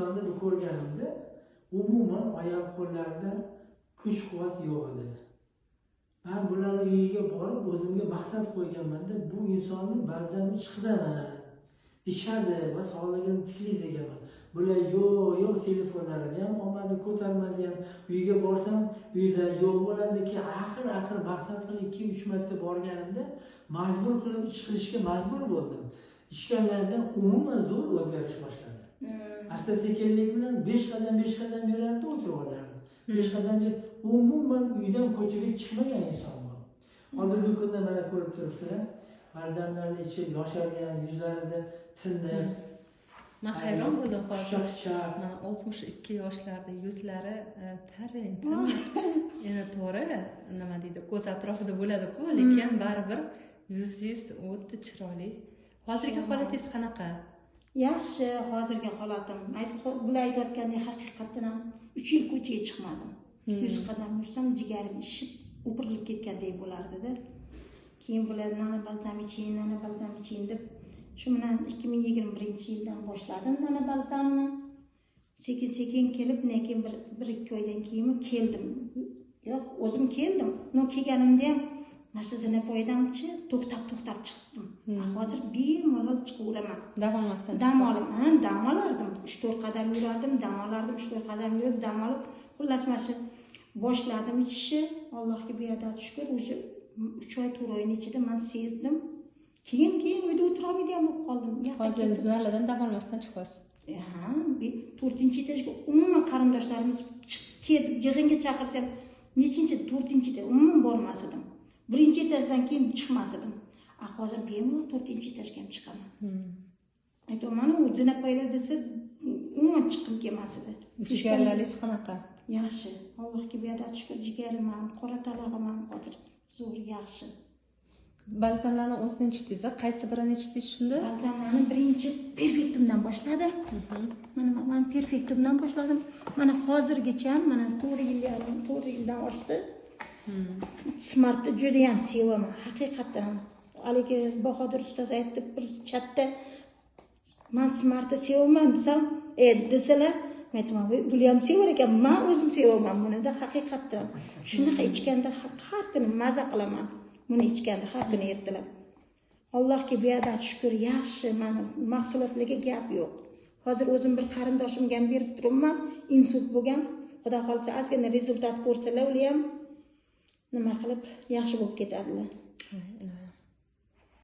insonni bu ko'rganimda umuman oyoq qo'llarida kuch quvvat yo'q edi. Men bularni uyiga borib o'zimga maqsad qo'yganmanda, bu insonni balzam ichqizaman, ichadi va sog'lig'ini tiklaydi deganman. Bular yo'q, telefonlarini ham olmadi, ko'tarmadi ham. Uyga borsam uyda yo'q bo'ladi ki, axir maqsad qilib 2-3 marta borganimda majbur qilib ichqizishga majbur bo'ldim. Ichganlaridan umuman zo'r o'zgarish boshlandi. Asta sekinlik bilan 5 qadam 5 qadam yurardi, o'tirib olardi. 5 qadam umuman uydan ko'chaga chiqmagan inson bu. Hozirgi kunda mana ko'rib turibsizlar, balzamlarni ichib yoshargan, yuzlarida tiniq. Men hayron bo'ldim hozir. Mana 62 yoshlarda yuzlari tarang. Endi to'g'ri, nima deydi, ko'z atrofida bo'ladi-ku, lekin baribir yuzingiz o'ta chiroyli. Hozirgi holatingiz qanaqa? Yaxshi, hozirgi holatim. Bular aytayotgandek haqiqatdan ham 3 yil ko'chaga chiqmadim. 100 qadam yursam jigarim ishib, o'pirilib ketgandek bo'lardi-da. Keyin bular nana balzam iching, nana balzam iching deb shu bilan 2021-yildan boshladim nana balzamni. Sekin-sekin kelib, lekin 1-2 oydan keyin keldim. Yo'q, o'zim keldim. No kelganimda ham mana shu zinapoyadanchi to'xtab-to'xtab chiqdim. Hozir bemalol chiqaveraman. Dam olmasdan dam olib, dam olardim. 3-4 qadam yurardim, dam olardim, 3-4 qadam yurib, dam olib, xullas mana shu boshladim ichishni. Allohga beadad shukr, o'sha 3 oy 4 oyning ichida men sezdim. Keyin uyda o'tirolmaydigan bo'lib qoldim. Hozir zinalardan dam olmasdan chiqasiz. Ha, 4-etajga umuman qarindoshlarimiz chiqib ketib, yig'inga chaqirsa, nechinchi 4-da umuman bormas edim. 1-etajdan keyin chiqmas edim. Hozir bemalol 4-etajga ham chiqaman. Aytaman, u zinapoyalar desa umuman chiqqim kelmas edi. Jigarlaringiz qanaqa? Yaxshi. Allohga beadad shukr, jigarim ham, qora talog'im ham hozir zo'r, yaxshi. Balzamlarni o'zini ichdingiz, qaysi birini ichdingiz shunda? Balzamlarni birinchi Perfektumdan boshladim. Mana men Perfektumdan boshladim. Mana hozirgacha mana 4 yil yarim, 4 yildan oshdi. Smartni juda ham sevaman, haqiqatan. Haligi Bahodir ustoz aytdi bir chatda, men Smartni sevaman desam, desalar, men aytaman, bular ham sevar ekan, men o'zim sevaman buni-da, haqiqatan. Shunaqa ichganda har kuni maza qilaman. Buni ichganda har kuni ertalab. Allohga beadad shukr, yaxshi, mana mahsulotlarga gap yo'q. Hozir o'zim bir qarindoshimga ham berib turibman, insult bo'lgan. Xudo xolisa ozgina rezultat ko'rsalar, ular ham nima qilib yaxshi bo'lib ketadilar.